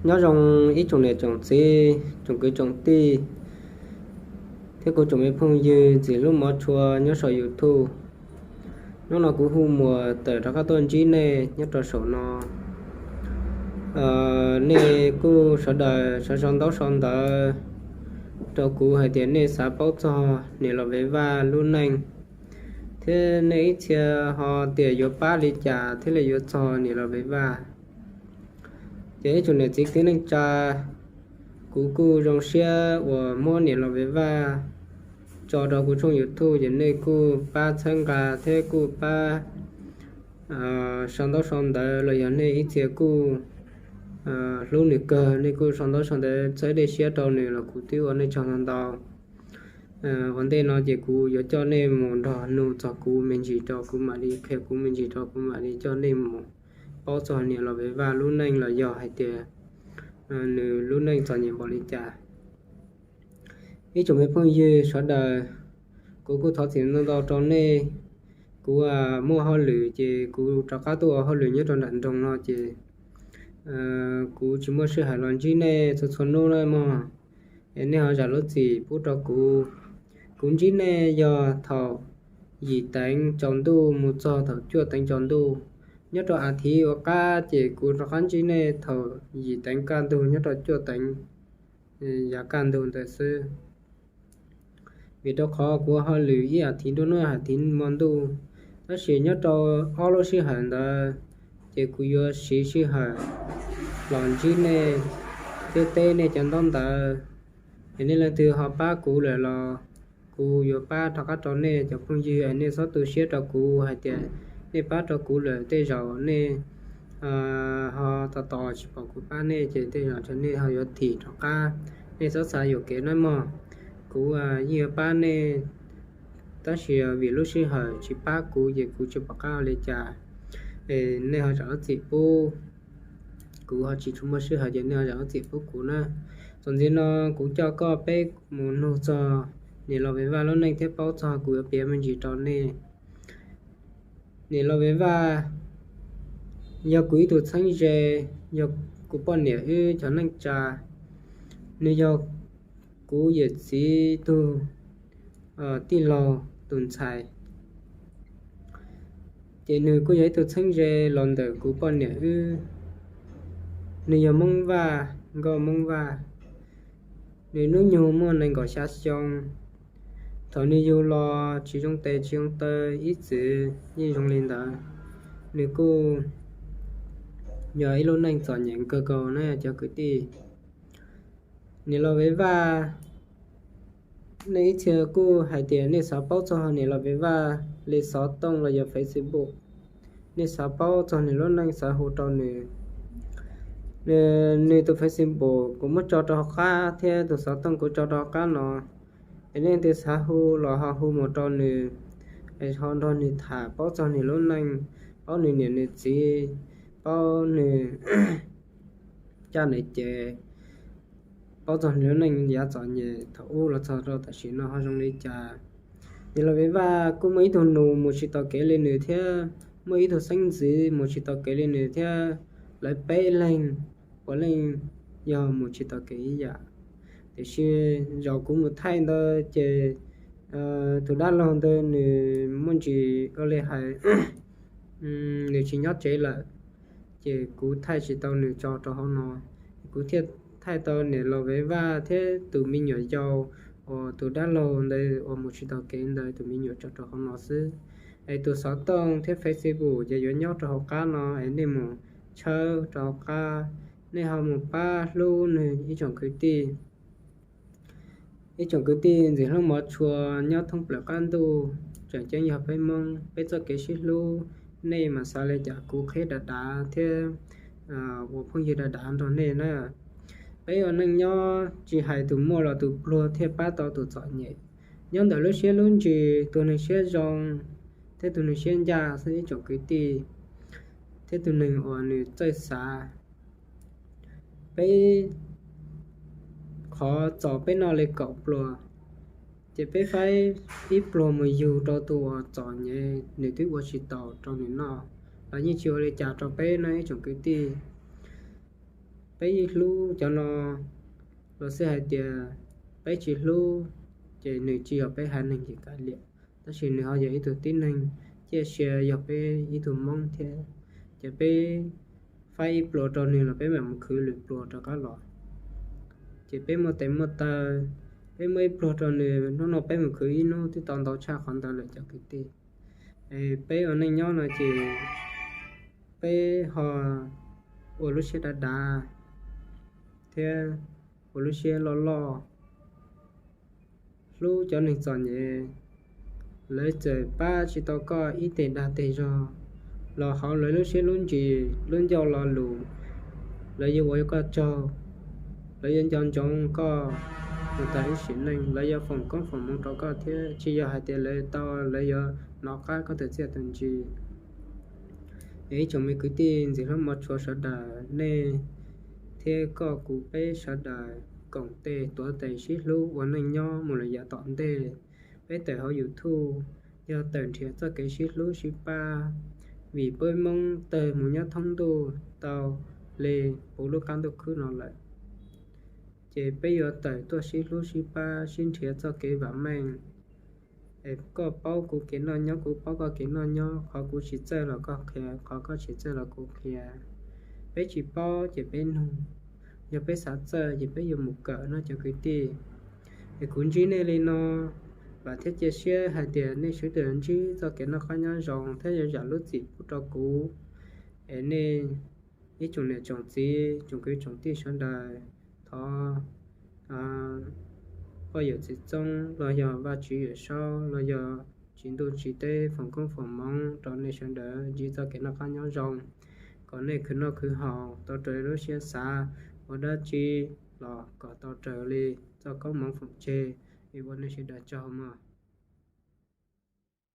Nyob zoo ib tsoom niam tsoom txiv, tsoom kwv tsoom tij, thiab kuv tsoom me phooj ywg ntxim hlub mov tshua nyob saum YouTube. Hnub no kuv hu muas tawm rov qab tuaj ntsib nej nyob rau saum no. Nej kuj sawv daws sau sau ntaub sau ntawv rau kuv hais tias nej xav paub txog niam Los Vev Vaj lub neej, thiab nej ib txhia ho tias yuav pab li cas thiaj li yuav txog niam Los Vev Vaj. Ces ib tsoom niam txiv kwv neej tsa, kuv kuj zoo siab uas muab niam Los Vev Vaj tso rau kuv tshooj YouTube, ces nej kuj pab txhawb nqa thiab kuj pab sau ntaub sau ntawv los yog nej ib txhia kuj hlub nws kawg, nej kuj sau ntaub sau ntawv txhawb dej siab rau nws los kuv twb ua nej tsaug ntau ntau. Ua ntej no ces kuv yuav coj nej mus nrog nug txog kuv me ntsis rau kuv mam li qhia kuv me ntsis rau kuv mam li coj nej mus paub txog niam Los Vev Vaj lub neej los yog hais tias nws lub neej txom nyem npaum li cas. Ib tsoom me phooj ywg sawv daws, kuv kuj thov txim ntau ntau rau nej. Kuv muaj hauj lwm ces kuv rov qab tuaj ua hauj lwm nyob rau nram nroog no ces kuv tsis muaj sij hawm los ntsib nej txhua txhua hnub na mog. Es nej ho zam lub txim pub rau kuv. Kuv ntsib nej yog thaum yim teev tsaus ntuj mus txog thaum cuaj teev tsaus ntuj. Nyob rau as thiv ua qab ces kuv rov qab ntsib nej thaum yim teev kaj ntug nyob rau cuaj teev yav kaj ntug ntawd xwb. Vim rau qhov kuv ua hauj lwm ib as thiv nruab hnub as thiv hmo ntuj, tab sis nyob rau ob lub sij hawm ntawd ces kuv yuav siv sij hawm los ntsib nej thiab teb nej cov ntaub ntawv. Es nej leej twg ho pab kuv lawm los kuv yuav pab rov qab rau nej cov phooj ywg. Es nej txhob tu siab rau kuv hais tias nej pab rau kuv lawm tej zaum nej ho tos tos tsis pom kuv pab nej ces tej zaum nej ho yuav thim rov qab. Nej txhob xav yuam kev nawb mog. Kuv yeej yuav pab nej, tab sis vim lub sij hawm tsis pab kuv ces kuv tsis pom qab ua li cas. Es nej ho zam lub txim pub, kuv ho tsis tshua muaj sij hawm ces nej ho zam lub txim pub kuv na. Txuas ntxiv no kuv coj koj peb mus nug txog niam Los Vev Vaj lub neej thiab paub txog kuv yuav piav me ntsis rau nej. Niam Los Vev Vaj yog kuv ib tug txheeb ze, yog kuv poj niam wb cov neej tsa. Nws yog kuv yawm txiv tug tij laug tus ntxhais. Ces nws kuj yog ib tug txheeb ze los ntawm kuv poj niam wb. Nws yog Hmoob Vaj, nkauj Hmoob Vaj. Nws hnub nyoog muaj nees nkaum xya xyoo. Thaum nws yug los tsis zoo tes tsis zoo taw ib txwm yeej zoo li ntawd. Nws kuj yog ib lub neej txom nyem kawg nkaus na cov kwv tij. Niam Los Vev Vaj, nej ib txhia kuj hais tias nej xav paub txog niam Los Vev Vaj li xov tooj los yog Facebook. Nej xav paub txog nws lub neej xav hu rau nws. Nws tus Facebook kuv muab tso rau hauv qab thiab tus xov tooj kuv tso rau hauv qab no. Es nej leej twg xav hu los ho hu mus rau nws, es ho nrog nws tham paub txog nws lub neej, paub nws niam nws txiv, paub nws caj nws ces, paub txog nws lub neej yav txom nyem thaum ub los txog rau tam sim no ho zoo li cas. Niam Los Vev Vaj kuj muaj ib tug nus mus tsis taus kev li nws thiab, muaj ib tug xeeb ntxwv mus tsis taus kev li nws thiab. Lawv peb leeg puav leej yog mus tsis taus kev ib yam. Tiam sis zaum kuv mus thaij ntawd ces tus dab laug ntawd nws muaj ntsis ua li hais nws tsis nyob tsev lawm, ces kuv thaij tsis tau nws tso rau hauv no. Kuv thiaj thaij tau niam Los Vev Vaj thiab tus me nyuam yaus uas tus dab laug ntawd uas mus tsis taus kev ntawd tus me nyuam tso rau hauv no xwb. Es tus xov tooj thiab Facebook ces yuav nyob rau hauv qab no es nej mus tshawb rau hauv qab, nej ho mus pab hlub nws ib tsoom kwv tij. Ib tsoom kwv tij ntxim hlub mov tshua nyob thoob plaws qab ntuj, tseem ceeb yog peb Hmoob, peb txoj kev sib hlub, nej mas xav li cas kuv qhib dav dav thiab ua phooj ywg dav dav nrog nej na. Peb ua neej nyob tsis hais tus muaj los tus pluag thiaj pab tau tus txom nyem. Nyob ntawm lub siab lub ntsws, tus neeg siab zoo thiab tus neeg siab ncaj xwb ib tsoom kwv tij, thiab tus neeg uas nws txawj xav. Peb qhov txom peb noj li kaum pluas, ces peb faib ib pluag mus yug rau tus uas txom nyem, nws twb ua tsis taus rau nws noj los yeej tsis ua li cas rau peb no ib tsoom kwv tij. Peb yeej hlub cov no los xij hais tias peb tsis hlub, ces nws tsis yog peb haiv neeg ces kav liam, tab sis nws ho yog ib tug tib neeg ciaj sia yog peb ib tug Hmoob thiab. Ces peb faib ib pluag rau nws los peb mam mus khwv lwm pluag rov qab los. Ces peb muaj tes muaj taw, peb muaj ib pluag rau nws, hnub no peb mus khwv ib hnub twb tau ntau tshaj qhov ntawd lawm cov kwv tij. Peb ua neej nyob no ces peb ho ua lub siab dav dav thiab ua lub siab loj loj hlub cov neeg txom nyem. Lawv txawm pab tsis tau koj ib teg dag teg zog los hauv lawv lub siab lub ntsws lub ncauj lo lus, lawv yuav ua koj tsaug, lawv yuav nco ntsoov koj mus tas ib sim neej, lawv yuav foom koob foom hmoov rau koj thiab tsis yog hais tias lawv tau, lawv yuav hnov qab koj tus txiaj tus ntsig. Yog ib tsoom me kwv tij ntxim hlub mov tshua sawv daws, nej thiab koj kuv peb sawv daws koom tes tuav tes sib hlub ua neej nyob mus lawm yav tom ntej. Peb tawm hauv YouTube yog tawm nrhiav txoj kev sib hlub sib pab, vim peb Hmoob tawg mus nyob thoob ntuj tau li puv lub qab ntuj khwb no lawm. Ces peb yuav tawm tuaj sib hlub sib pab sib nrhiav txoj kev vam meej. Es koj paub kuv kev noj nyob, kuv paub koj kev noj nyob, qhov kuv tsis txawj los koj qhia, qhov koj tsis txawj los kuv qhia. Peb tsis paub ces peb nug, yog peb xav txawj ces peb yuav mus kawm no cov kwv tij. Es kuv ntsib nej li no, vam thiab cia siab hais tias nej sawv daws ntsib txoj kev noj qab nyob zoo thiab yuav zam lub txim pub rau kuv. Es nej ib tsoom niam tsoom txiv tsoom kwv tsoom tij sawv daws, thov poj yawm txiv txoob los yog Vajtswv Yawmsaub los yog txiv ntuj txiv teb foom koob foom hmoov rau nej sawv daws ntsib txoj kev noj qab nyob zoo, kom nej khwv noj khwv haus tau raws lub siab xav, ua dab tsi los kom tau raws li txoj koob hmoov foom tseg. Es ua nej sawv daws tsaug mog.